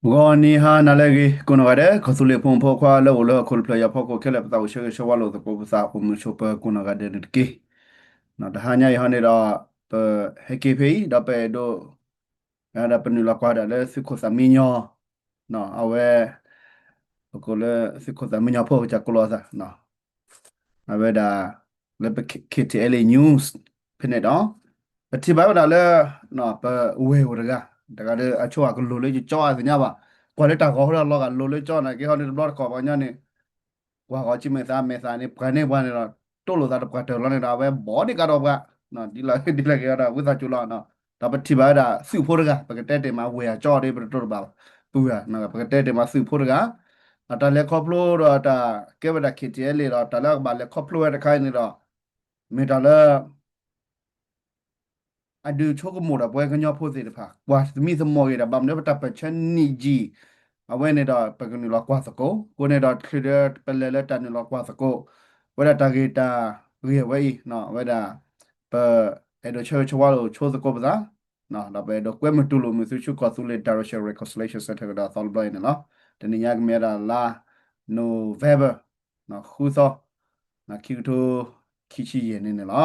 ဂီၤနံၤဟါနၤလၢအဂ့ၤ ကိးနီၢ်ဂၤဒဲး ကီၢ်သူလ့ၤဖိမုၣ်ဖိခွါလၢအိၣ်လၢဟီၣ်ခိၣ်တဖျၢၣ် ယၤဖီခိၣ်ခဲလၢာ် ပသးအိၣ်ဆၢဂ့ၤဆၢဝါလိာ်သကိး ပသးအိၣ်မုာ်ဆိးပၢၤကိးနီၢ်ဂၤဒဲးန့ၣ်တက့ၢ်. တဟါညါအံၤဟီန့ၣ်ဒီး ပဟဲက့ၤဖဲအံၤ ဒီးပအဲၣ်ဒိး ဒီးပနုာ်လီၤကွၢ်ဒၣ်လၢသုးခိၣ်သးမံညီ အဝဲ ပကိးလၢသုးခိၣ်သးမံညီဖိ ကစၢ်ကိးလီၤသး အဝဲဒၣ် လၢပ K T L A News ဖဲန့ၣ်ဒီး ပထံၣ်ဘၣ်ဝဲဒၣ်လၢ ပဝဲၢ်အိၣ်တဂၤ တဂၤဒီးအဆိကတၢၢ်ကလိၤလၢကၠီအသ့ၣ်ညါဘၣ် ကွၢ်လၢတၢ်ဂီၤဟီဒီးလီၤဂာ်လိၤလၢကၠီန့ၣ် က့ၤဟီန့ၣ်တဘျီတခီၣ်ပှၤကညီန့ၣ် ကွၢ်ဂီၤဆံမဲာ်သးမဲာ်သးန့ၣ် ပှၤန့ၢ်ပှၤန့ၣ်ဒီး တိၢ်လိာ်သးတပှၢ်တၢၢ်လီၤန့ၣ်ဒီး အဝဲဘီန့ၢ်ကဒီးပှၤ ဒ်လဲၣ်ဂ့ၤဒီး ဝံသးစူၤလီၤ. ဒီးပထံၣ်ဘၣ်ဝဲဒၣ်သုးဖိတဂၤ ပကတဲတ့ၢ်မးဝဲၢ်အကၠီဒီး ပတတိၢ်တဘၣ် ပုၢ်ဂၤ ပကတဲတ့ၢ်မးသုးဖိတဂၤ အတၢ်လဲၤခီဖျိဒီးတၢ်ကဲဝဲဒၣ် K T L A ဒီး တၢ်လၢအကဘၣ်လဲၤခီဖျိဝဲတခါအံၤန့ၣ်ဒီး မ့ၢ်တၢ်လၢ အဒုးဆိကမိၣ်ဒီးပဝဲကညီဖိသ့ၣ်တဖၣ် ကွၢ်သမံသမိးဂ့ၤဒီး ဘၣ်မနုၤပတၢ်ပၢၢ်ဆၢနံၣ်ယံာ် အဝဲန့ၣ်ဒီး ပကနုာ်လီၤကွၢ်သကိး အဃိန့ၣ်ဒီး ချုးဒီးပလဲၤလၢတၢ်နုာ်လီၤကွၢ်သကိး ဝဲဒၣ်တၢ်ဂ့ၢ်တၢ်ဂ့ၢ်အဝဲအံၤ အဝဲဒၣ် ပအဲၣ်ဒိးဆၢဂ့ၤဆၢဝါလိာ်ဆိသကိးပသး ဒီးပအဲၣ်ဒိးကွဲမုာ်တူၢ်လိာ်မုာ်သုဆူကီၢ်သူလ့ၤ Direction Reconciliation Centre ကဒီးအသီတဘျီအံၤန့ၣ်လီၤ. တနံၤညါကမ့ၢ်ဝဲဒၣ်လါ November ဃုသီ ခံကထိခံဆံယဲၢ်န့ၣ်န့ၣ်လီၤ.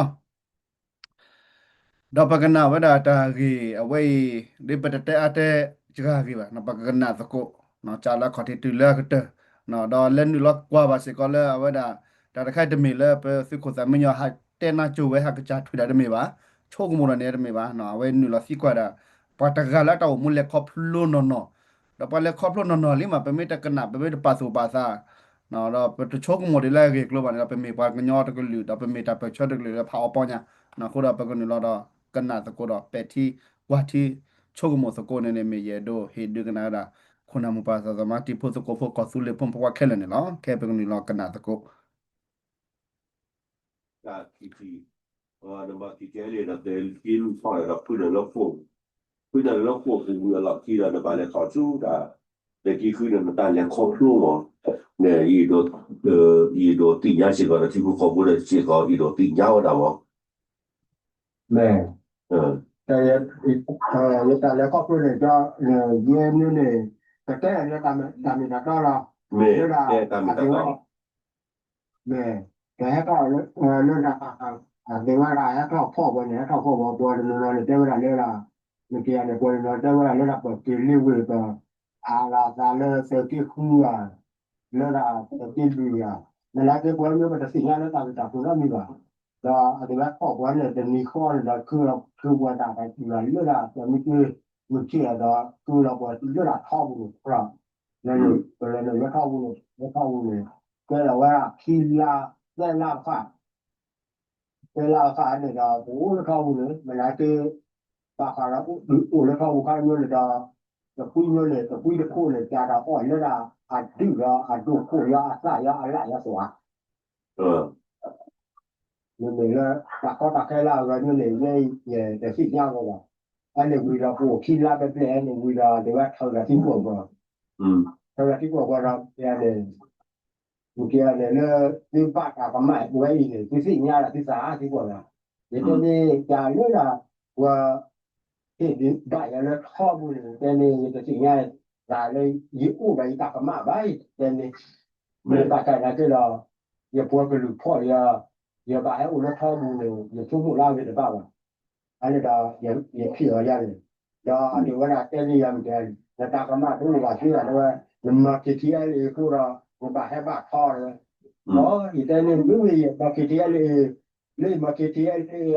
ဒီးပကနၣ်ဝဲဒၣ်တၢ်ဂ့ၢ်အဝဲအံၤ ဒ်ပတတဲအါတဲစှၤဂ့ၤဘၣ် ပကကနၣ်သကိး ကၢ်လၢအခီၣ်ထံးတုၤလၢအကတၢၢ် ဒီးလဲၤနုာ်လီၤကွၢ်ဘၣ်စ့ၢ်ကီးလၢအဝဲဒၣ် တၢ်တခါအံၤတမ့ၢ်လၢပသုးခိၣ်သးမံညီဟးတဲနါစိၤဝဲ ဟးကစၢ်ထွဲတၢ်တမ့ၢ်ဘၣ် ဆိကမိၣ်ဒီးန့ၣ်တမ့ၢ်ဘၣ် အဝဲနုာ်လီၤသံကွၢ်ဒၣ် ပှၤတဂၤလၢအတၢ်အိၣ်မူလဲၤခီဖျိနီၢ်နီၢ် ဒီးပှၤလဲၤခီဖျိနီၢ်နီၢ်လံမး ပမ့ၢ်တကနၣ် ပမ့ၢ်တပာ်သူၣ်ပာ်သး ဒီးပတဆိကမိၣ်ဒ်လၢအဂ့ၢ်အကျိၤဘၣ်န့ၣ်ဒီး ပမ့ၢ်ပှၤကညီတကလုာ် ဒီးပမ့ၢ်တၢ်ပၢၢ်ဆၢတကလုာ်လၢဖးအီၤပီညါ အဃိဒီးပကနုာ်လီၤဒီးကနၣ်သကိးဒီးပဲာ်ထံကွၢ်ထံဆိကမိၣ်သကိးန့ၣ်န့ၣ် မ့ၢ်ယအဲၣ်ဒိးဟ့ၣ်ဒုးကနၣ်ဝဲဒၣ် ခိၣ်နၢ်မိၢ်ပၢ်သးစၢ်သမါတံၤဖိသကိးဖိကီၢ်သူလ့ၤဖိမုၣ်ဖိခွါခဲလၢာ်န့ၣ်လီၤ. ခဲပကနုာ်လီၤကနၣ်သကိး တၢ်ခံထံၣ် နဘၣ်ခံထံၣ်အဲလ့ၣ်ဒီး တဲက့လူၢ်ထီၣ်ဒီး ဖုနၢ်လၢဃိာ်, ဖုနၢ်လၢဃိာ်ပူၤဝံၤအလီၢ်ခံဒီး နဘၣ်လဲၤထီၣ်ဆူတၢ် နက့ဃုနၢ်နတၢ်လဲၤခီဖျိမး, ယအဲၣ်ဒိးသ့ၣ်ညါစ့ၢ်ကီးဒီး ထံဖိကီၢ်ဖိဒီးစ့ၢ်ကီး အဲၣ်ဒိးသ့ၣ်ညါဝဲဒၣ်မး, မ့ၢ် တၢ် ယတၢ်လဲၤခီဖျိန့ၣ် ယဲန့ၣ်န့ၣ် ကတဲလၢတၢ်မ့ၢ်တၢ်တီလီၤ, မ့ၢ် လၢတၢ်မ့ၢ်တၢ်တီ မ့ၢ် ကဟဲထီၣ်လၢ လၢတၢ် အသ့ၣ်ဝဲဒၣ်ဟဲထီၣ်ဖီၣ်ဝဲန့ၣ် ဟဲထီၣ်ဖီၣ်ဝဲပှၤတနီၤနီၤန့ၣ် တဲဝဲဒၣ်လၢဒၣ် မ့ၢ်ကယၤန့ၣ် ပှၤတနီၤတဲဝဲဒၣ်လၢဒၣ်ပှၤက့ၤလ့ဝ့ၢ်ပှၤ အါဂၤသးလၢသုးက့ဃုဂၤ လၢဒၣ်သုးက့လွံၢ်ဂၤ နလၢက့ပှၤမ့ၢ်ပတသ့ၣ်ညါလၢတၢ်ဂ့ၢ်တၢ်ကျိၤနီတမံၤဘၣ် ဒီးအသ့ၣ်ဝဲထီၣ်ပှၤန့ၣ် တနံၤဃီန့ၣ်ဒီး ကလီၤက့ၤပှၤတၢ်တၢ်စံးလီၤလၢဒၣ်ပှၤမ့ၢ်က့ မုၢ်ဆ့ၣ်ဒီး ကလီၤပှၤလၢဒၣ်ထီပူၤန့ၣ် လၢန့ၣ် ပလဲၤန့ၣ်လၢထီပူၤန့ၣ် လၢထီပူၤန့ၣ် ကဲလီၤဝဲဒၣ်ခံလါ သၢလါတခါ သၢလါတခါန့ၣ်ဒီး ပအိၣ်လၢထီပူၤန့ၣ် မနုၤက့ ဘၣ်ဃးဒီးအိၣ်လၢထီပူၤခါညိန့ၣ်ဒီး တပှံၤညိန့ၣ် တပှံၤတခိၣ်န့ၣ် ကးဒီးအီၣ်လၢဒၣ်အဒုၣ်ဒီးအဒိၣ်ခိၣ်ယါအသၣ်ယါအလၣ်ယါသွါ မ့မ့ၢ်လၢ တၢ်ကီတၢ်ခဲလၢအဂီၢ်န့ၣ် ယဲယတသ့ၣ်ညါဝဲဘၣ်. အန့ၣ်ဝံၤဒီး ပအိၣ်ခံလါဘျဲၣ်ဘျဲၣ် အန့ၣ်ဝံၤဒီးဒ်ဝဲထၢၣ်ဒီးသံကွၢ်ပှၤ, ထၢၣ်ဒီးသံကွၢ်ပှၤဒီး ယန့ၣ် ယကန့ၣ်လၢ သုဘၣ်တၢ်ကမၣ်ဝဲအံၤန့ၣ် သုသ့ၣ်ညါဒီးသုသးသံကွၢ်လီၤ. ယတဲန့ၣ် ကလၢဒၣ် ပှၤ ဟ့ၣ်ဒုးဘၣ်ယၤလၢထီပူၤန့ၣ် ယတဲန့ၣ် ယတသ့ၣ်ညါ တၢ်လၢယအိၣ်ဒီးယတၢ်ကမၣ်ဘၣ် ယတဲန့ၣ် မ့ၢ်ဘၣ်တၢ်နာ်က့ဒီး ယပှၤကလုာ်ဖီၣ်ယၤ ယဘၣ်ဟဲအိၣ်လၢထီပူၤန့ၣ် ယဆိကမိၣ်လၢအဂ့ၤတဘၣ်ဘၣ်. အန့ၣ်ဒီး ယဖံးအီၤယၤန့ၣ် ဒီးအဒိးဝဲဒၣ်တဲန့ၢ်ယၤမ့ၢ်တဲ နတၢ်ကမၣ်တအိၣ်ဘၣ်သ့ဘၣ်တဲဝဲ နမၤ K T L A အဃိဒီး နဘၣ်ဟဲဘၣ်ထီတဲဝဲ ဒီးယတဲန့ၣ် မ့မ့ၢ်ယမၤ K T L A လၢယမၤ K T L A အဃိဒီး ယ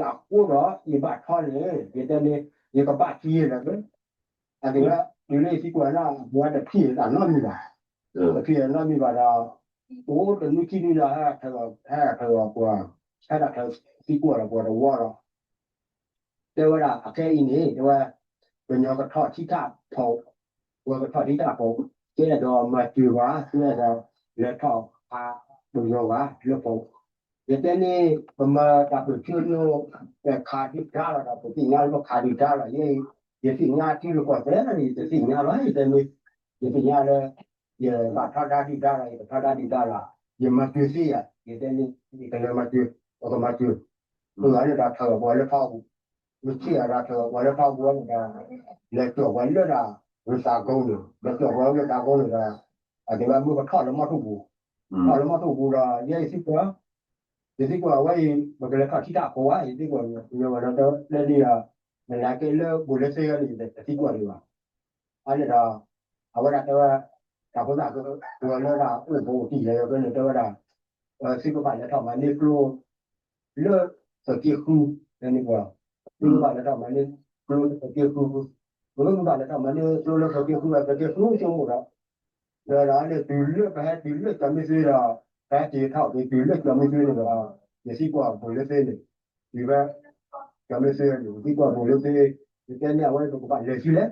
ဘၣ်ထီန့ၣ် ယတဲန့ၣ် ယကဘၣ်သံလီၤ အဒိးဝဲ တုၤလၢယသံကွၢ်န့ၣ် အဒိးဝဲတဖံးတၢ်နီတမံၤဘၣ်, တဖံးတၢ်နီတမံၤဘၣ်ဒီး အိၣ်တနွံခံနွံဒီး ဟဲထၢၣ်ပှၤ ဟဲထၢၣ်သံကွၢ်ဒီးပှၤတဝီဒီး တဲဝဲဒၣ်အခဲအံၤန့ၣ် တဲဝဲ ကညီကထီၣ်ထံထၣ်ဖီၣ်, ပှၤကထီၣ်ထံထၣ်ဖီၣ်, ကအဲၣ်ဒိးမၤစၢၤပှၤ ကအဲၣ်ဒိးလဲၤထီၣ်ဖးပယီၤဂၤလၢဖီၣ်, ယတဲန့ၣ် ပမၤတၢ်ပၢၢ်ဆၢန့ၣ် ပခးဒုၣ်ဒါလီၤဒီး ပသ့ၣ်ညါလၢပခးဒုၣ်ဒါလီၤ ယဲ ယသ့ၣ်ညါထံလၢကီၢ်သဲး ယတသ့ၣ်ညါဘၣ် ယတဲန့ၣ် ယသ့ၣ်ညါလၢ ယဘၣ်ထီဒါဒုၣ်ဒါလီၤ ယတထီဒါဒုၣ်ဒါလီၤ ယမၤစၢၤသ့ဧါ ယတဲန့ၣ် ယကလဲၤမၤစၢၤ ပကမၤစၢၤ ပှၤန့ၣ်ဒီးထၢၣ်ပှၤလၢထီပူၤ, မ့ၢ်ထံၣ်အဒီးထၢၣ်ပှၤလၢထီပူၤန့ၣ်ဒီး လဲၤကၠီၣ်ပှၤလၢဒၣ် ဂ့ၤသးကိန့ၣ် ဒီးကၠီၣ်ပှၤဂ့ၤသးကိန့ၣ်ဒီး အကဲဝဲမုၢ်ကထီၣ်လၢမီၢ်ထူၣ်ပူၤ, ထီၣ်လၢမီၢ်ထူၣ်ပူၤဒီး ယဲယသံကွၢ်, ယသံကွၢ်အဝဲအံၤ ပကလဲၤထီၣ်ထံတၢ်ဖိဧါ, ယသံကွၢ်, ယဝဲဒီးတဲလၢဒ်ဒီး နလဲၤကဲလၢဘူးလၢသ့န့ၣ် ယတသံကွၢ်ဒံးဘၣ်. အန့ၣ်ဒီး အဝဲဒၣ်တဲဝဲ တၢ်ဖိသၣ်က ပှၤလၢဒၣ်အိၣ်ဘူးအိၣ်တံၢ်လဲၤကဲန့ၣ် တဲဝဲဒၣ် သုကဘၣ်လဲၤထီၣ်မၤန့ၢ်ကျိ လၢသုးက့ဃု, န့ၣ်ပှၤ, သုကဘၣ်လဲၤထီၣ်မၤန့ၢ်ကျိလၢသုးက့ဃု, သုကဘၣ်လဲၤထီၣ်မၤန့ၢ်ကျိလၢသုးက့ဃု သုးက့ဃုဆိကမိၣ်ဒီး ဒီးဒ်န့ၣ်တုၤလၢပဟဲတုၤလၢကၠီၤမ့ၢ်သ့ဒီး ပဟဲက့ၤထီၣ်က့ၤတုၤလၢကၠီၤမ့ၢ်သ့န့ၣ်ဒီး ယသံကွၢ်ဘူးလၢသ့န့ၣ် တုၤဖဲ ကၠီၤမ့ၢ်သ့န့ၣ် ယသံကွၢ်ဘူးလၢသ့, ယတဲန့ၢ်အဝဲပကဘၣ်လဲၤဆူလဲၣ်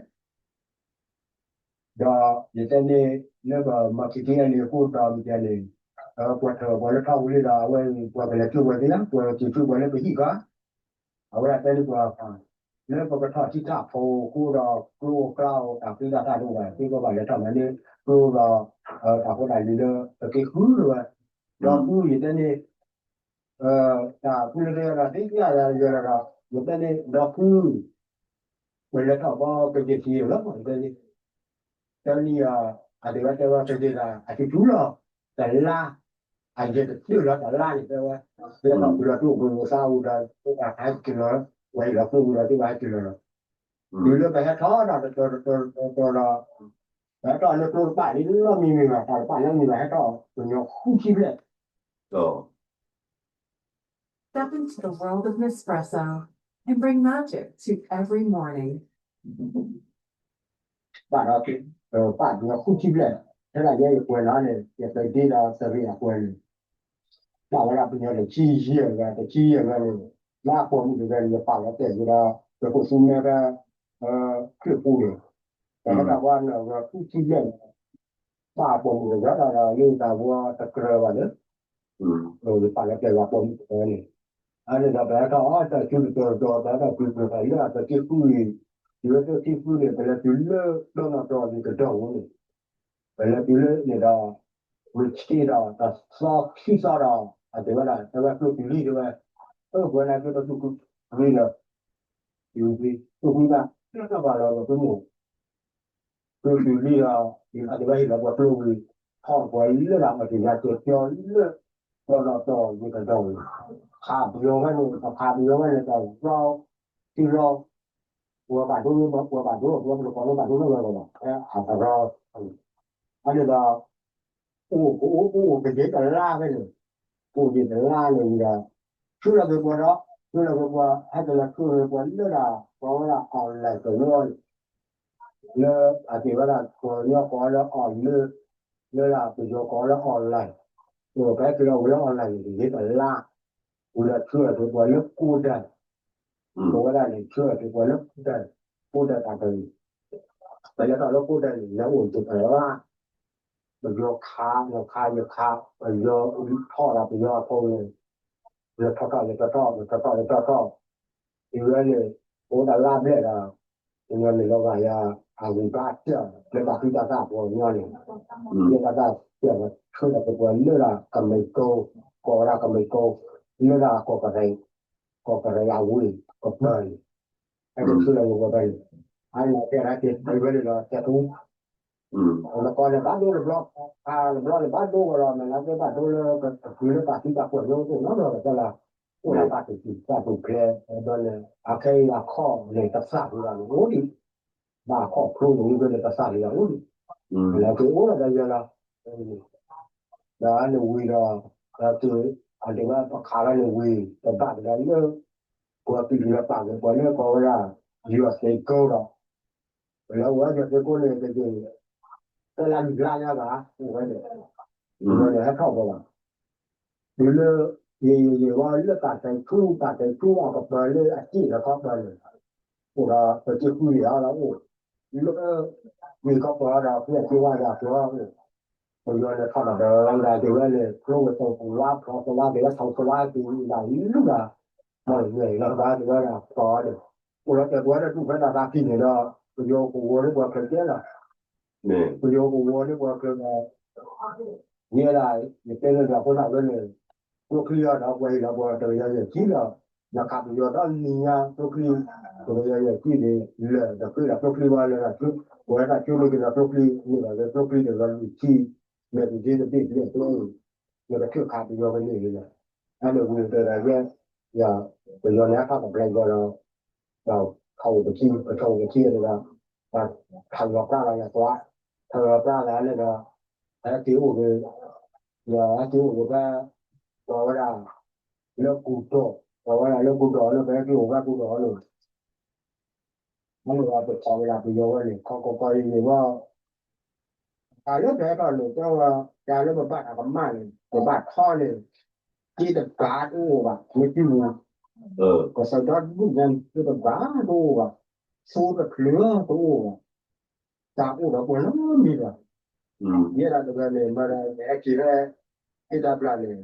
ဒီးယတဲန့ၢ်လၢပမၤခံက့အန့ၣ်အဃိဒီးမ့ၢ်ကဲန့ၣ် ပှၤထၢၣ်ပှၤလၢထီၣ်ဝံၤလံဒီး အဝဲပှၤကလဲၤကၠိပှၤသ့ဧါ, ပှၤက့ၤဆူပှၤလၢပဟံၣ်ဃါ, အဝဲဒၣ်တဲန့ၢ်ပှၤ လၢပကထီၣ်ထံထၣ်ဖိအဃိဒီး ကျိအကျါအိၣ်တၢ်ဃံတၢ်တၢ်တအိၣ်ဘၣ် သုကဘၣ်လဲၤထီၣ်မၤန့ၢ်ကျိဒီး တၢ်ဖိတၢ်လံၤလၢသုးက့ဃုဝဲ, ဒီးဃုယတဲန့ၢ် တၢ်ဃုလၢသ့ဒီးသ့ၣ်ညါယဲဒီး ယတဲန့ၢ်ဒီးဃု ပလဲၤထီၣ်ဘီကယဲၢ်ထံၣ်လီၤ ယတဲန့ၢ် တနံၤအံၤ အတဲဝဲတဲဝဲကယဲၢ်ဒၣ် အစုထူလီၤ တလါ အယဲၢ်တတုၤလီၤတလါန့ၣ်တဲဝဲ ပဟဲထီၣ်တုၤလီၤကျိပူၤသးဝံၤဒီး ပဟဲက့ၤလီၤ ဝဲအံၤလီၤကျိပူၤဒီး သုဘၣ်ဟဲက့ၤလီၤလီၤ တုၤလၢပဟဲထီၣ်ဒီးတတီၤတတီၤတတီၤဒီး ပဟဲထီၣ်လၢကျိတပၣ်လံနီတမံၤမံၤဘၣ် တၢ်တပၣ်နီတမံၤဘၣ် ဟဲထီၣ်ပညီဃုဆံဘျဲၣ် Step into the world of Nespresso and bring magic to every morning. ပာ်ဒီး ပာ်ပညီဃုဆံဘျဲၣ် ထဲဒၣ်ယဲယကွဲးလီၤန့ၣ် ယပဒ့ဒီးသရံၣ်အကွဲးန့ၣ် ပာ်ဝဲဒၣ်ပညီတဆံယဲၢ်ဂၤ တဆံယဲၢ်ဂၤန့ၣ် လၢအပိာ်မုၣ်တဂၤန့ၣ် ယပာ်လီၤတဲာ်က့ၤဒီး ပခိၣ်ဆူမဲဖဲ ခရံာ်ပူၤန့ၣ် ပဟဲထီၣ်ပှၤနၢ်ဂၤဃုဆံဘျဲၣ်န့ၣ် ပာ်ပိာ်မုၣ်တဂၤဒီး လၢသးဝဲတကြၢးဘၣ်လၢ ယပာ်လီၤတဲာ်လီၤပိာ်မုၣ်တဂၤန့ၣ် အန့ၣ်ဒီးပဟဲထီၣ်အီၣ်တၢ်စုတတီၤတီၤ ပဟဲထီၣ်တုၤပှၤလၢအသုးက့ဃုအံၤ တုၤလၢသုးက့ဃုန့ၣ် ပလဲၤတုၤလၢဒီနီၢ်တီၤလံၤကဒီးဝဲန့ၣ် ပလဲၤတုၤလၢန့ၣ်ဒီး ဝံၤဆ့ဒီး တသီခံသီဒီး အတဲဝဲဒၣ် တဲဝဲကျိတုၤလံတဲဝဲ အၢ ပဝဲန့ၣ်ကျိတၢ်စုကဝံၤဒီး တုၤလံ ကျိကွံဘၣ် ကျိတဘၣ်လီၤ ပမ့ၢ် ကျိတုၤလံဒီး အတဝဲဟ့ၣ်လီၤပှၤကျိဝံၤ ထီၣ်ပှၤလၢဒၣ်အတယၤကၠီလၢ ဒီနီၢ်တီၤယကဒီးဝံၤ ခးပယီၤဝဲန့ၣ် ပခးပယီၤဝဲန့ၣ် တရီ တရီ ပှၤဘၣ်ဒိ ပှၤဘၣ်ဒိ ပှၤပတကိးလၢဘၣ်ဒိလၢဝဲဘၣ် အတရီ အန့ၣ်ဒီး အိၣ် အိၣ်ကယဲၢ်တလါဖဲန့ၣ် အိၣ်ကယဲၢ်တလါန့ၣ်ဝံၤဒီး ဆှၢလီၤက့ၤပှၤဒီး ဆှၢလီၤက့ၤပှၤ ဟဲက့ၤလီၤဆှၢက့ၤပှၤလၢဒၣ် ပှၤဝဲဒၣ် online ကညီန့ၣ် လၢအက့ၤဝဲဒၣ် ပှၤကညီကိးလၢ online လၢဒၣ်ပယီၤကိးလၢ online ပဟဲက့ၤလီၤဝဲလၢ online န့ၣ် ကယဲၢ်တလါ ဝံၤဒီးဆှၢလီၤက့ၤပှၤလၢကိးဒၢး ပဝဲဒၣ်န့ၣ် ဆှၢလီၤက့ၤပှၤလၢကိးဒၢး ကိးဒၢးတၢ်တဂ့ၤ ပလဲၤထီၣ်လၢကိးဒၢးန့ၣ် လဲၤအိၣ်က့ၤတလါ ပယီၤခး ယခး ယခး ပယီၤထီၣ်ဒီးပယီၤအဖိန့ၣ် လဲၤထီၣ်ထီၣ် လဲၤထီၣ်ထီၣ် လဲၤထီၣ်ထီၣ် လဲၤထီၣ်ထီၣ် တုၤဝဲန့ၣ် အိၣ်တလါဘျဲၣ်ဒီး ပယီၤန့ၣ်လီၤဂာ်ယၤ အဂံၢ်ဘါစၢၤ လၢတၢ်သူတၢ်သၣ်ပှၤကညီန့ၣ် လၢတၢ်သၣ်စၢၤ ဆှၢလီၤက့ၤပှၤလၢဒၣ်ကမ့ၢ်ကိ ကိးဝဲဒၣ်ကမ့ၢ်ကိ လၢဒၣ်ကီၢ်ကရံ ကီၢ်ကရံအဝ့ၢ် ကပၢၤန့ၣ် ဟဲက့ၤဆှၢလီၤက့ၤပှၤဖဲန့ၣ် အန့ၣ်ကဲဒၣ်က့ၤ အဝဲန့ၣ်ဒီး တဲထူ နကီၢ်န့ၣ်ဘၣ်ဒိတဘျီ တဘျီန့ၣ်ဘၣ်ဒိဝဲဒီး မ့ၢ်လၢကဘၣ်ဒိလၢကတုၤလၢတၢ်သံတၢ်ပှၢ်ညိအိၣ်နီတဘျီကတၢၢ်လီၤ အိၣ်ဒီးတၢ်သူၣ်ဆူၣ်သးဆူၣ်ချဲ ဒီးန့ၣ် အခဲအံၤအခီၣ်န့ၣ်တသၣ်ဝဲဒၣ်န့ၣ်အိၣ်ဒံး ဘၣ်အခီၣ်ဖျိန့ၣ်ဝံၤဒီးတသၣ်ဝဲဒၣ်အိၣ်ဒံး လၢက့ၤအိၣ်ဒီးယဲလီၤ ဒီးန့ၣ်ဝံၤဒီး ဒီးက့ၤ အဒိးဝဲပခးလီၤန့ၣ်ဝံၤ ပဘၣ်ကဒီးလၢ ပှၤပံၤလီၤပာ်က့ၤပှၤလၢကိးဝဲဒၣ် ယွၤစ့ကိဒီး ပလဲၤအိၣ်ဝဲယွၤစ့ကိန့ၣ် တက့ၤ တလါလွံၢ်လါညါဘၣ် အိၣ်ဝဲန့ၣ် ယွၤန့ၣ်ဟဲထီၣ်ပှၤဘၣ် တုၤလၢ ယံာ်ယံာ်ယံာ်ဝဲလၢတၢ်တဲာ်ဆူ တၢ်တဲာ်ဆူအကပၤလၢအစ့ၣ်လီၤခီပၤန့ၣ် အိၣ်ဒီးပစ့ဃုန့ၣ်အလီၤအိၣ် လၢ မ့ၢ်ခီပၤဒီးဖဲအစ့ဝါဒီးအကျိၤအိၣ် ပယီၤန့ၣ်ထီၣ်ဒီးဒီးဒၣ်က့ၤဝဲန့ၣ် ကျိဝဲတဝါဖျိသဝါက့ၤဝဲထီၣ်သဝါက့ၤဝံၤဒၣ်လံဒၣ် မ့ၢ်ညါအံၤလီၤဘၣ်က့ၤဝဲဒၣ်ပီၤဒီး အိၣ်လီၤတဲာ်ပဝဲဒၣ်တူၢ်ဖဲဒၣ်သးကံၢ်န့ၣ်ဒီး ပယီၤကဝီၤန့ၢ်ပှၤချၢကဲလီၤ ပယီၤကဝီၤန့ၢ်ပှၤချၢဒီး ယဲဒၣ် ယတဲလၢဒၣ်ဖိသၣ်ဝဲန့ၣ် ကျိချံအီၤဒီးပှၤဟ့ၣ်လီၤပှၤတကယၤယဲၢ်ဆံလီၤ နခးပယီၤဒီနံၤညါကျိချံ, ပကယီၤယဲၢ်ကံၣ်န့ၣ် လၢာ်တဃ့ဒီးကျိချံဝဲလၢ ပဝဲတၢ်ကၠိမ့ၢ်က့ၤဒီးကျိချံ မ့ၢ်ဘၣ်လၢကျိချံတဂၤလွံၢ်ထံၣ်, မဲာ်က့ၤဒ်တဘ့ၣ်ဘ့ၣ်ကျိအံၤ, နကထၢၣ်ခးပယီၤကန့ၢ်လံလီၤ. အန့ၣ်ဝံၤတဲဒီးယဲ, ပယီၤန့ၣ်အထီၣ်ကပျဲကီးဒီး, ဒီးခးအိၣ်ပခံ ပထီၣ်အိၣ်ပခံဒီး, ခးလီၤပြၢ်လီၤယသွါ, ခးလီၤပြၢ်လီၤန့ၣ်ဒီး, ဟဲက့ၤအိၣ်က့ၤ, ယဟဲက့ၤအိၣ်က့ၤဖဲ, ပဝဲဒၣ်, လၢကူၣ်ဒီး, ပဝဲဒၣ်လၢကူၣ်ဒီးန့ၣ် ပဟဲက့ၤအိၣ်ဖဲကူၣ်ဒီးန့ၣ်, အန့ၣ်ဒီးပထီၣ်ဝဲဒၣ်ပယီၤဝဲန့ၣ် ခီကီကီအံၤန့ၣ်ဝဲ, တၢ်လၢပဟဲထီၣ်န့ၣ် တဲဝဲ, တၢ်လၢပဘၣ်တၢ်ကမၣ်န့ၣ် ပဘၣ်ထီန့ၣ်, က့တဂၤတအိၣ်ဘၣ် မ့ၢ်တံၢ်မူ, ကစၢ်ဒီဒူၣ်ညါန့ၣ် က့တဂၤတအိၣ်ဘၣ်, ဆိတချုးတအိၣ်ဘၣ်, တၢ်အိၣ်ဒီးပှၤနီတမံၤဘၣ်. ယဲဒၣ်တဂၤန့ၣ် မၤဒီးယဟဲက့ၤဖဲ, ဟ့ၣ်တၢ်ဘျၣ်န့ၣ်,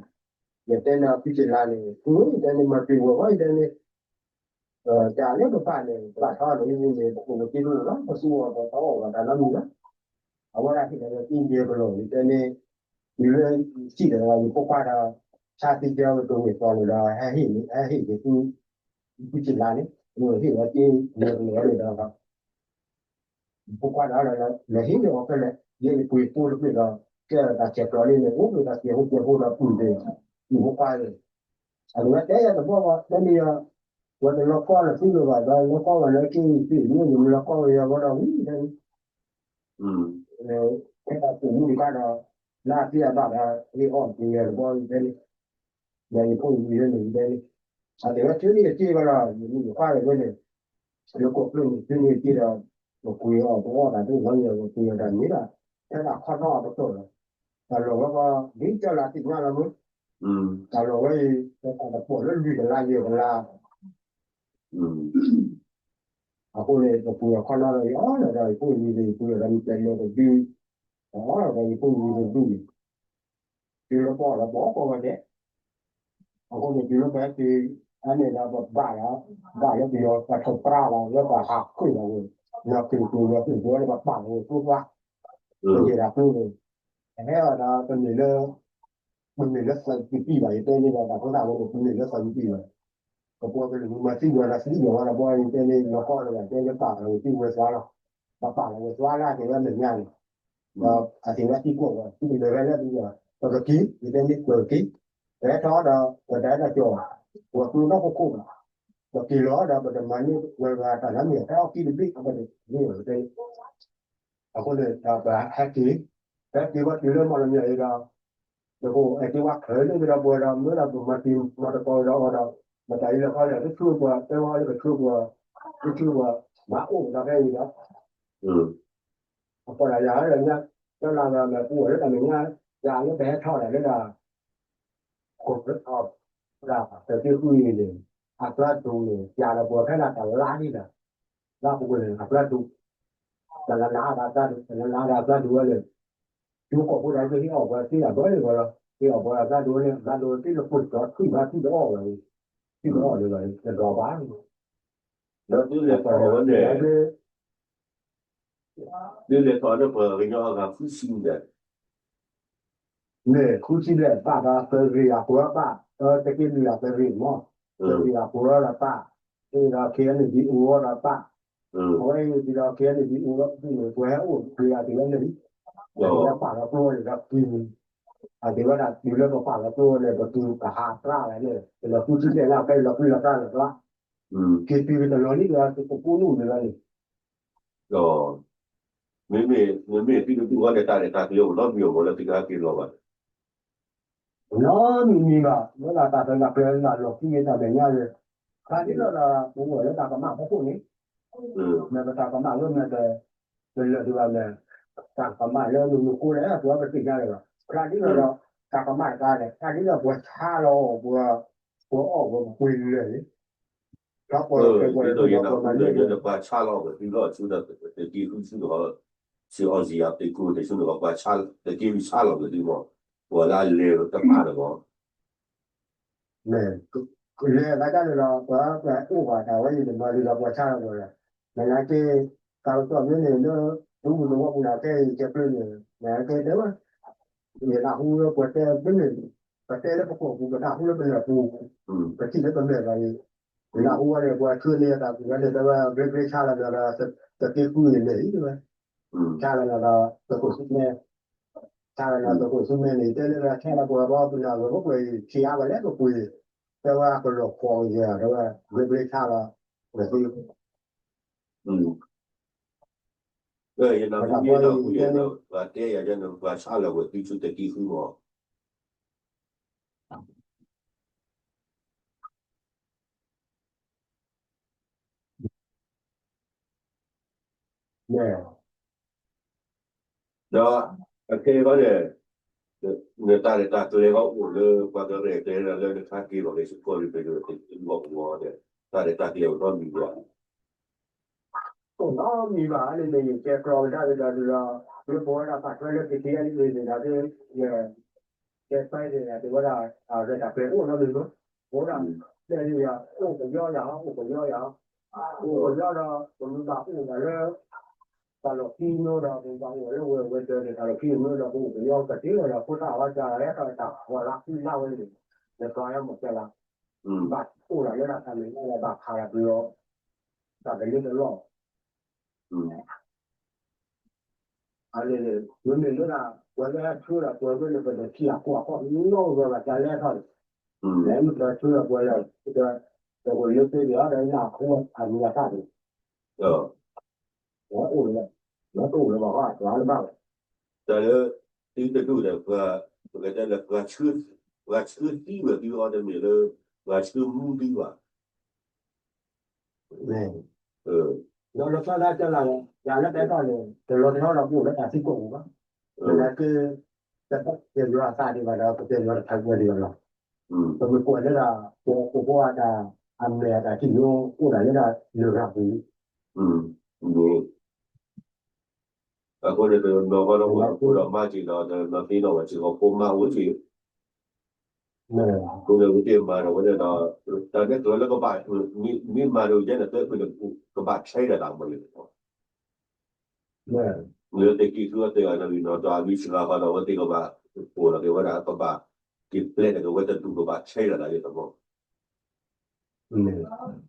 ယတဲန့ၣ်ဖုက့လါန့ၣ် ယတဲန့ၣ်မၤပ့ၤဝဲၤဝဲ ယတဲန့ၣ် တၢ်လၢပဘၣ်န့ၣ် ပဘၣ်ထီန့ၣ် န့ၣ် ပအိၣ်ပသ့တအိၣ်လီၤ ပသူအီၤပသီအီၤဘၣ်တၢ်နီတမံၤလီၤ. အဝဲဒၣ်ဟ့ၣ်လီၤယသံယဲကလီၤ ယတဲန့ၣ်, တုၤလၢယထံၣ်ဒီးယဖိခွါဒီး, ဆါသံကဲဝဲတိၢ်န့ၣ်သီန့ၣ်ဒီး ဟဲဟ့ၣ်ယသံ, ဖုက့လါန့ၣ် ဟ့ၣ်ဝဲသံယဲကလီၤန့ၣ်ဒီး ဖိခွါဒီး လဲၤဟ့ၣ်လီၤအီၤဖဲလဲၣ် ယဲယပှ့ၤဖိတဘ့ၣ်ဒီး ကဲတၢ်ဆဲးကျိးန့ၣ် အိၣ်ဒီးတၢ်စဲးဖိစဲးဖိဒီးပုၢ်သ့ၣ်, ယဖိခွါသ့ၣ်, အဝဲတဲယၤတဘျီဘၣ် တဲန့ၣ်ယၤ, ဝဲတလီၤကီလၢသုလၢၤဘၣ် ဒီးလီၤကီဝဲလၢက့ၤသ့ၣ်န့ၣ် ယမ့ၢ်လီၤကီဝဲယၤဝဲဒီးဝံၤတဲန့ၣ်, ဖဲတၢ်ပိာ်မုၣ်တခါဒီး, လၢအသံအဘၣ်ဒီး ဟ့ၣ်အီၣ်က့ၤယၤတဘျီတဲန့ၣ် ဒီးယဖိယလံၤလၢန့ၣ်တဲန့ၣ်, အတဲဝဲ ထုးန့ၢ်ယစ့ကီးလီၤ ယမ့ၢ်ယခွါလၢၤဝဲန့ၣ်, လၢကိးဖျိန့ၣ် ထုးန့ၢ်ယစ့ဒီး, ပကွံာ်အီၤ ပအီၣ်တၢ်ဒိၣ်လီၤယဲၢ် ပကွံာ်အီၤတၢ်န့ၣ်ဒီး, ဖဲတၢ်ခီနီၣ်အကတီၢ်ဒီး, တၢ်လီၢ်ဝဲကီး ဒ်ကၠီလၢသ့ၣ်ညါလီၤမ့ၢ်, တၢ်လီၢ်ဝဲအံၤ ပတၢ်တပိာ်လၢလွံၢ်ကလးယဲၢ်ကလး အဃိန့ၣ် ပပှ့ၤအီၤခီနီၣ်ဒီး ယအီၣ်လီၤဒီးယဖိယလံၤ ပှ့ၤအီၤဒီးမ့ၢ်တဲလၢတဒု, အီၣ်လီၤဒီးယဖိယလံၤတဒုန့ၣ်, တုၤလၢပအီၣ်ဒီးပအီၣ်ကိးဂၤဒဲး, အဃိန့ၣ်တုၤလၢပဟဲက့ၤ, အန့ၣ်ဒီးပဘၣ်ဒီး, ဘၣ်လၢပယီၤပှၤထီၣ်ပြၢ်လီၤလၢပှၤဟးဃုာ်လီၤဝဲ, နီၢ်က့ၤက့ၤလီၤက့ၤက့ၤဝဲလၢပပာ်လီၤဝဲကျိဖး, ပယဲၢ်ဒၣ်ကျိန့ၣ်, ဟဲအီၤဒီးပမ့ၢ်လၢ ပမ့ၢ်လၢသးကပံၣ်ဘၣ် ယတဲန့ၣ်ဒီး တၢ်ဖိသၣ်ဝဲန့ၣ် ပမ့ၢ်လၢသးကပံၣ်ဘၣ်, ကပှဲၤကလုာ်မၤသံယီၤဒီးသံယီၤဝဲဒီး ဘီယတဲန့ၣ် လီၤကီၢ်လၢၤဘၣ် တဲလၢပာ်လီၤဝဲသံဝဲသွါလီၤ, ပပာ်လီၤဝဲသွါလၢအက့ၤဝဲမဲာ်ညါန့ၣ်, ဒီးအသ့ၣ်ဝဲသံကွၢ်ဝဲ သံကလဲၤဝဲလၢပယီၤ ပကက့ၤ ယတဲန့ၣ် ပကက့ၤ, ပဟဲထီၣ်ဒီး ပတၢ်အဲၣ်တၢ်ကွီၤ, ပှၤကျိနီၢ်ခိခိၣ်ဘၣ်, ပက့ၤလီၤဒီး ပတမၤန့ၢ်ဝဲတၢ်နီတမံၤ ဖဲအီၣ်ကံၣ်တဘ့ၣ်အဘၣ်န့ၣ်, အဃိန့ၣ် ပဟဲက့ၤ, ဟဲက့ၤဝဲတုၤလၢမီၢ်လမၠဲၣ်အံၤဒီး, ပကအိၣ်အဲၣ်က့ၤဝဲချုးလၢကဒီးပှဲၤဒီး မ့ၢ်ဒီးပမၤတံၤမၤသကိးဒီးအီၤဒီး, ပတၢ်အံၤလဲၤခီလဲၣ် တဆူပှၤ တဲဝဲလၢကဆူပှၤ, တဆူပှၤ, မၤအိၣ်ဒီးဖဲအံၤဒီး, အဃိဒီးယၤလၢညါ, ကၠီလၢ်ဒီးလဲၤပူၤအီၤလၢတၢ်မဲာ်ညါ, ယၤလၢပဟဲထီၣ်ဒီးလၢဒၣ် ခိၣ်ဖျၢၣ်ထီၣ်, ဒၣ်ပသုးဃုအံၤန့ၣ်, အကျါဒိၣ်န့ၣ် ပျးဒီးပှၤဖဲဒၣ်တလါန့ၣ်ဒီး, လၢပူၤကွံာ်န့ၣ် အကျါဒိၣ်, တလါလါဒီးအကျါဒိၣ် တလါလါဒီးအကျါဒိၣ်ဝဲန့ၣ်, တုၤကိးဖိဒီးကဟ့ၣ်အီၣ်ပှၤသ့ဒၣ်ဘၢန့ၣ်ဝဲလီၤ, ဟ့ၣ်အီၣ်ပှၤအကျါဒိၣ်ဝဲန့ၣ် အကျါဒိၣ်ဝဲသ့လၢပှၤကၠီထံၣ်ဘၣ်ထံၣ်တအီၣ်ဝဲ, ထံၣ်တအီၣ်န့ၣ်လီၤ တဒီးဘၣ်, ဒီးသုလဲၤထီၣ်ဝဲန့ၣ် သုလဲၤထီၣ်လၢပှၤကညီအဂၤဃုဆံန့ၣ်, မ့ၢ်ဃုဆံဘျဲၣ်ဘၣ်ဒီး ပရ့ၣ်အပှၤဘၣ်, တက့ၢ်လံအပရ့ၣ်မး, ပရ့ၣ်အပှၤဒီးဘၣ်, ဒီး K N D O ဒီးဘၣ်, အဝဲအံၤဒီး K N D O ဒီး ပှၤဟဲအိၣ်က့ၤအက့ၤဝဲန့ၣ်လံ, အက့ၤဝဲပာ်လီၤကျိန့ၣ်ဒီးက့ၤ, အက့ၤဝဲဒၣ်တုၤလၢပပာ်လီၤကျိန့ၣ် ပက့ၤကဟးပြၢ်ဝဲန့ၣ် ပလီၤဃုဆံဘျဲၣ်လၢအကဲလီၤဃုလီၤပြၢ်လီၤကျါ, က့ၤတုၤကတလီၤနံၣ်ဒီး ကပူၤနုာ်န့ၣ်လီၤန့ၣ် ဒီး မ့မ့ၢ် မ့မ့ၢ်သုတဒူၣ်ဃီဒီးတၢ်ရဲၣ်တၢ်ကျဲၤအိၣ်နီတမံၤအဂီၢ်လၢသုကဟဲက့ၤလီၤဘၣ်, နီတမံၤမံၤဘၣ် လၢတၢ်ရဲၣ်တၢ်ကျဲၤလၢလီၢ်ခံန့ၣ်တၢ်မဲာ်ညါန့ၣ်, ခါဒ်လီၤဒီး ပအိၣ်လၢတၢ်ကမၣ်ဖီခိၣ်န့ၣ်, မ့ၢ်ပတၢ်ကမၣ်လၢမ့ၢ်ပ ပလၢာ်ဒံးဘၣ်လဲၣ်, တၢ်ကမၣ်လၢမနုၤကိးလဲၣ် ပှၤပသ့ၣ်ညါလၢၤဘၣ်, ခါဒ်လီၤဒီး တၢ်ကမၣ်တခါန့ၣ် ခါဒ်လီၤပှၤဆါလီၤအီၣ်ပှၤ, ပှၤအီၣ်ပှၤပှ့ၤလၢာ်န့ၣ်, ဒီးပှၤပှၤပှၤမၤန့ၢ် ပှၤဆါလီၤအီၣ်ပှၤသုလီၤဆူဒီး တက့ၢ်ဃုဆူန့ၣ်ဃီ, ဆူအီၣ်စံယၤပ့ၤကိးန့ၣ်ဆူန့ၣ်ဃီ ပှၤဆါ, တက့ၢ်ဆါလီၤပှၤသုမး, ပှၤလၢလဲၤတပာ်န့ၣ်ဃီ မ့ၢ်, လဲၤဘၣ်တၢ်န့ၣ်ဒီး ပှၤပှၤအိၣ်ဘၣ်တၢ်ဝဲအံၤန့ၣ် မၤဒ်ဒီးပှၤဆါလီၤပှၤဒီး, နနာ်က့, တၢ်ကစီၣ်မ့ၢ်န့ၣ်လၢ ဒူပူၤသဝီပူၤန့ၣ် ကဲအံၤကဲဖျၢၣ်န့ၣ် နနာ်က့တဲဝဲ, ယနၢ်ဟူလၢပှၤတဲမ့ၢ်န့ၣ်, ပတဲလၢပကီၢ်ပူၤ ပနၢ်ဟူလၢပလၢၢ်ပူၤ, ပထံၣ်လၢပမဲာ်ဘၣ်အံၤ နၢ်ဟူဝဲန့ၣ် ပှၤဆှၢန့ၢ်တၢ်ပူၤဝဲန့ၣ် တဲဝဲ ဘျ့ဘျ့ဆါလီၤနီၤဒီး တက့ဃုန့ၣ်န့ၣ် တဲဝဲ, ဆါလီၤနီၤဒီး သုးခိၣ်ဆူမဲ, ဆါလီၤနီၤ သုးခိၣ်ဆူမဲန့ၣ် တဲလၢ ဆါလီၤပှၤဘီ ပနၢ်ဂ့ၤ ပကွဲးဆံးအါဝဲလဲၣ် ပပှ့ၤ, တဲဝဲ ကလီၤဖှီၣ်ကယဲၢ် တဲဝဲ ဘျ့ဘျ့ဆါလီၤ, နသ့ ယနၢ်ဟူန့ၣ်ဒီး ပှၤတဲယၤန့ၣ် ပှၤဆါလီၤဝဲသုဆူတက့ဃုမီၢ် ဒီး အခဲအံၤန့ၣ် နတၢ်ရဲၣ်တၢ်ကျဲၤဟီအိၣ်လၢ ပှၤကရဲၣ်ကျဲၤလၢနခါက့ၤလီၤက့ၤ စ့ၢ်ကီး လံာ်ပ့းတရူး တက့ဃုအပူၤဒီး တၢ်ရဲၣ်တၢ်ကျဲၤအိၣ်နီတမံၤဘၣ်, အိၣ်နီတမံၤဘၣ် လၢန့ၣ် ယကဲကျီကဒါက့ၤဒီးဒုးဒီး လၢပဝဲဒၣ်ပာ်ထွဲလၢ ခ့ခ့အလံအ့ၣ်န့ၣ်ဒီး ယ ကဲပၢ်န့ၣ် တဲဝဲဒၣ် အရဲၣ်တၢ်ကျဲၤအိၣ်နီတမံၤမ့ၢ်, အိၣ်ဒၣ် တဲလံယၤ အိၣ်ကယီယၤ အိၣ်ကယီယၤ, အိၣ်ကယီဒီး ပမ့ၢ်ဘၣ်အိၣ်ဘၣ်လၢ တၢ်လီၢ်ခံမ့ၢ်ဒီး ပမ့ၢ်ဘၣ်အိၣ်ဘၣ်လၢဝဲၤဝဲၤဒၢးန့ၣ် တၢ်လီၢ်ခံမ့ၢ်ဒီး ပအိၣ်ကယီကတ့ၢ်ဒီး ဖိသၣ်အဝဲကလဲၤထီၣ်တၢ်ဖီလာ်ခံလါဝဲန့ၣ် နကီယမၤကဲလၢ ဘၣ်အိၣ်ဒၣ်လၢတၢ်မ့ၢ်လၢဘၣ်ခးဒီးပယီၤ တၢ်ကလ့တလီၢ် အန့ၣ် မ့မ့ၢ်လၢဒၣ် ပှၤလၢဟဲဆှၢဒီးပှၤဝဲန့ၣ် ပတထံၣ်အခိၣ်အဃီနီတဂၤဘၣ် ကလဲၤထီၣ်န့ၣ် လဲၤမ့ၢ်ပှၤဆှၢဒီးပှၤလၢ ပကလၢသ့န့ၣ်ဒီး နၢ်ဟူအမံၤအသၣ်န့ၣ် အိၣ်လၢ တအိၣ်လၢၤဘၣ်ဃီ တၢ်လၢ သုတဒူၣ်ဒီး ပကတဲလၢ ပှၤဆှၢသံဝဲသုအီၤတမ့ၢ်လၢ ပှၤဆှၢမူသံဘၣ် ဒီးလီၤဆီဒၣ်တၢ်လၢ ယၤလၢတၢ်အဲၣ်တီန့ၣ် တလီၤတဟီဒီးပအိၣ်လၢတၢ်သံကွၢ်ပူၤဘၣ်, သနာ်က့ တကဲယွၤအသးဒံးဘၣ်ဒီး ကကဲယွၤတဖးကွဲဒံးဘၣ်လီၤ, ပမ့ၢ်ကွၢ်လၢဒၣ် ပှၤဟီၣ်ခိၣ်ဖိအတၢ် အမဲာ်အတၢ်ထံၣ်ညိအိၣ်ဒၣ်လၢဒၣ်လရာ်ပူၤ အဃိန့ၣ် တနီၤဃီဒီးအိၣ်ဒီးမါက့ၤဒီး တနီၤသ့နီၤဝဲစ့ၢ်ကီးဖိမါအိၣ်က့ၤ အဃိန့ၣ် ဝဲသ့ၣ်မၤဒီးဝဲန့ၣ်ဒီး တၢ်ဒဲးကျၢၤလၢကဘၣ် မ့ၢ်မၤဒိးယဲန့ၣ် သၢဖုန့ၣ် ကဘၣ်ဆဲးဒီးတၢ်မၤလၢ လၢသ့ၣ်ကံၢ်သူအသ့ၣ်ဂၤနီၣ်ဂံၢ်နီၣ်ဒွး အမံၤစှၤဃီဒီး အဝဲသ့ၣ်ကဘၣ် အိၣ်ဒီးက့ၤဝဲဒၣ် ကဘၣ်က့ၤပျဲဒီးက့ၤဝဲတဒူၣ် ကဘၣ်ဆဲးဒီးတၢ်ယဲၢ်တဘီ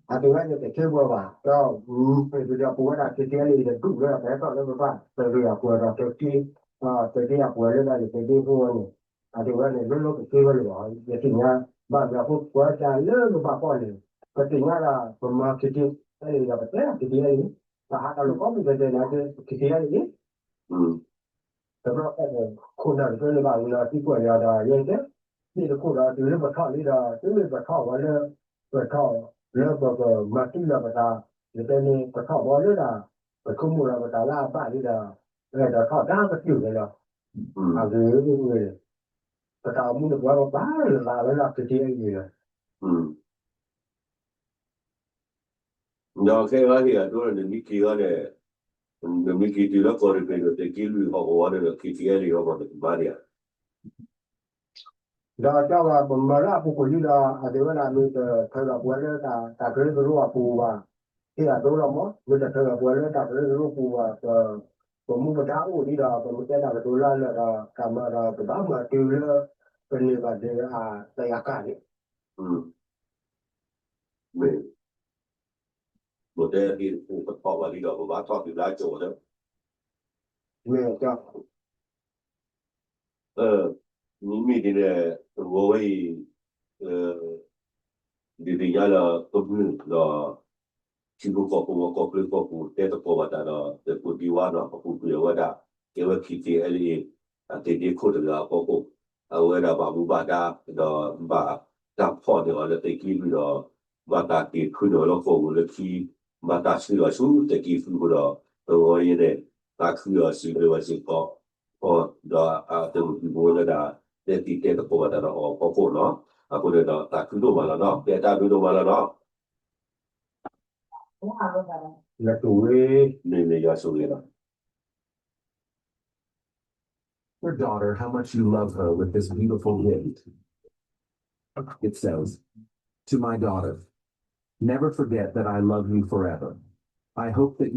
အတဝဲန့ၣ်တဆၢပှၤဘၣ် ဒီး ပဒီးပဝဲဒၣ် ခ့ခ့အလံ တဒူၣ်လၢပဟဲထီၣ်လၢပဘၣ် တရံးအပှၤဒီး တက့ တက့အပှၤလၢဒၣ်န့ၣ် တက့ဖိဝဲန့ၣ် အတဝဲန့ၣ် လၢလၢကဆၢဝဲန့ၣ်ဘၣ် ယသ့ၣ်ညါ ဘၣ်မနုၤအဃိ ပဝဲဒၣ်လၢပဘၣ်ကီၢ်န့ၣ် ပသ့ၣ်ညါဒၣ် ပမၤ ခ့ခ့အလံ ဒီးပတဲ ခ့ခ့အလံ တၢ်ဟးတၢ်လီၢ်ကိးပူၤတဲတဲန့ၣ် ခ့ခ့အလံ တဘျီဃီန့ၣ် ခိၣ်နၢ်တဖၣ်န့ၣ်ဘၣ်ဝံၤလီၤ သံကွၢ်ယၤဒီး ယဲကဲ မ့ၢ်တခိၣ်ဒီး တုၤလၢပထီၣ်လံဒီး တုၤမ့ၢ်ပထီၣ်ဝဲလၢ ပထီၣ်လၢပကမၤတံၢ်လီၤပသး ယတဲန့ၣ် ပထီၣ်ဘီလၢဒၣ် ပဆိကမိၣ်လီၤပသးလၢအဘၣ်လံဒီး အဲၣ်ဒိးထီၣ်တၢ်ပတုာ်ဝဲလီၤ အဂ့ၢ် ပတၢ်အိၣ်မူန့ၣ် ပှၤပပာ်လၢသးဝဲလၢ ခ့ခ့အလံ လီၤ ဒီးခဲအံၤဟ့ၣ်အဒိ နမ့ၢ်က့ၤအီၤန့ၣ် နမ့ၢ်က့ၤတုၤလၢကီၢ်ရ့ၣ်ပ့ၤဒီး သုးက့လွံၢ်ဟီၣ်ကဝီၤန့ၣ်ဒီး ခ့ခ့အလံ ဟီၣ်ကဝီၤန့ၣ် ကမၤဒံးဧါ ဒီးကၠီဂၤ ပမၤလၢအပူၤကွံာ်လံဒီး အတဲဝဲဒၣ် မ့ၢ်တထၢဒီးပှၤလၢ တၢ်ကရၢကရိအပူၤဘၣ်, ဟ့ၣ်အဒိလီၤမး, မ့ၢ်တထၢဒီးပှၤလၢတၢ်ကရၢကရိပူၤဘၣ်, ပမူပဒါအိၣ်ဒံးဒီး ပမ့ၢ်တဲတၢ်ကတိၤလၢလၢာ်ဒီး တၢ်မၤဒီး ပဘၣ်မၤတုၤလၢ ပန့ၢ်ဘၣ်ဒၢးအတယာ်ကၣ်န့ၣ် မ့ၢ် မ့ၢ်တဲဒ်ပထီၣ်ဘၣ်လံဒီး ပဘၣ်ထီၣ်တုၤလၢအကၠိၤလၢ မ့ၢ်ကၠီ မ့မ့ၢ်ဒ်န့ၣ် တဂီၤဝဲအံၤ ဒ်သိးညါလၢကမျၢၢ်ဒီး ထံဖိကီၢ်ဖိ ကီၢ်ချၢကီၢ်ပူၤ တဲသကိးဘၣ်တၢ်ဒီး သုးခိၣ်ဒံဝါနီၤ ပပူၤကွံာ်အဝဲဒၣ် ကဲဝဲ ခ့ခ့အလံ အသ့ၣ်ဒ့ခိၣ်တဂၤအဖီခိၣ် အဝဲဒၣ်ဘၣ်မူဘၣ်ဒါ ဒီးဘၣ်တၢ်ဖီၣ်န့ၢ်အီၤလၢသုးက့လွံၢ်ဒီး ဘၣ်တၢ်က့ၤဖုန့ၢ်အီၤလၢဃိာ်ပူၤလၢခံ ဘၣ်တၢ်ဆှၢအီၤဆူသုးက့ဃုအဃိဒီး တဂီၤအံၤန့ၣ် သးခုဒီးစံးဘျုးဘၣ်စ့ၢ်ကီး ဒီးအသုးမုၢ်သံၣ်ဘိလၢဒၣ် တဲသံတဲသကိးဘၣ်တၢ်ဒီးအီၤအဖီခိၣ်နီၤ အဃိန့ၣ်ဒီးသးခုဒိၣ်မးလီၤနီၤ ကဲတၢ်ဘျုးဒိၣ်မးလီၤနီၤ လၢတူၢ်ဝဲ မ့မ့ၢ်ယွၤဆိၣ်ဂ့ၤလီၤ Your daughter how much you love her with this beautiful gift. It says, To my daughter, never forget that I love you forever. I hope that